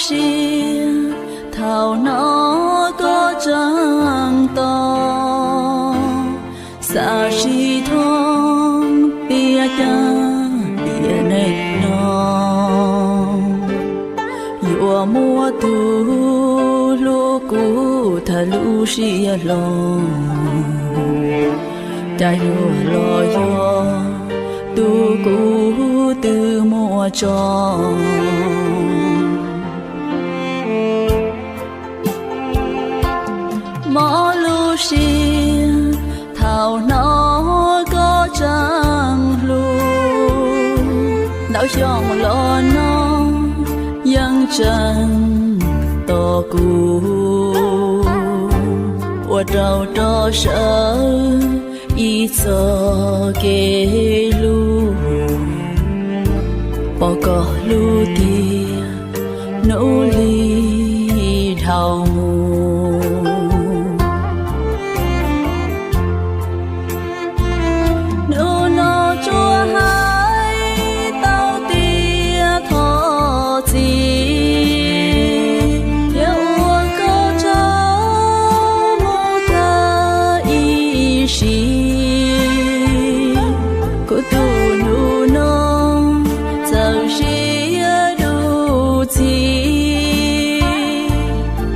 Sia, thaum hnov koj tseem tos, xav sib thoob tiag tiag tiam neej no, yuav muaj tus hlub kuv thawj lub sij hlo, cas yuav los yog tus kuv twb muaj tso. Mob lub siab thaum hnov koj tseem hlub, ntau xyoo los no yeej tseem tos kuv, ua rau rau sawv ib txoj kev hlub, pom koj hlub tiag hnub li dhau mus. Hnub no tsuas hais tau tias thov txim, thiab ua koj tsaug mus tag ib sim. Kuv tus hlub no txawm siab dub txig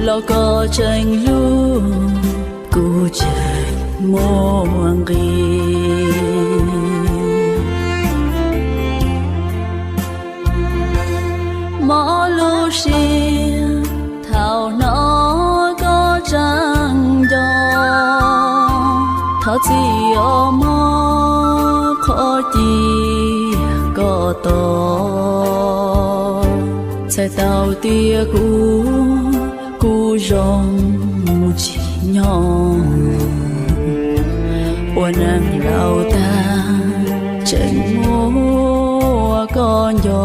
los koj tseem hlub, kuv tseem muaj nqis. Mob lub siab thaum hnov koj tseem nco, thov txim os mog qhov cia koj tos. Txhais tau tias kuv kuj zoo tsis nyob, ua neeg laus tag tseem muaj koj nco.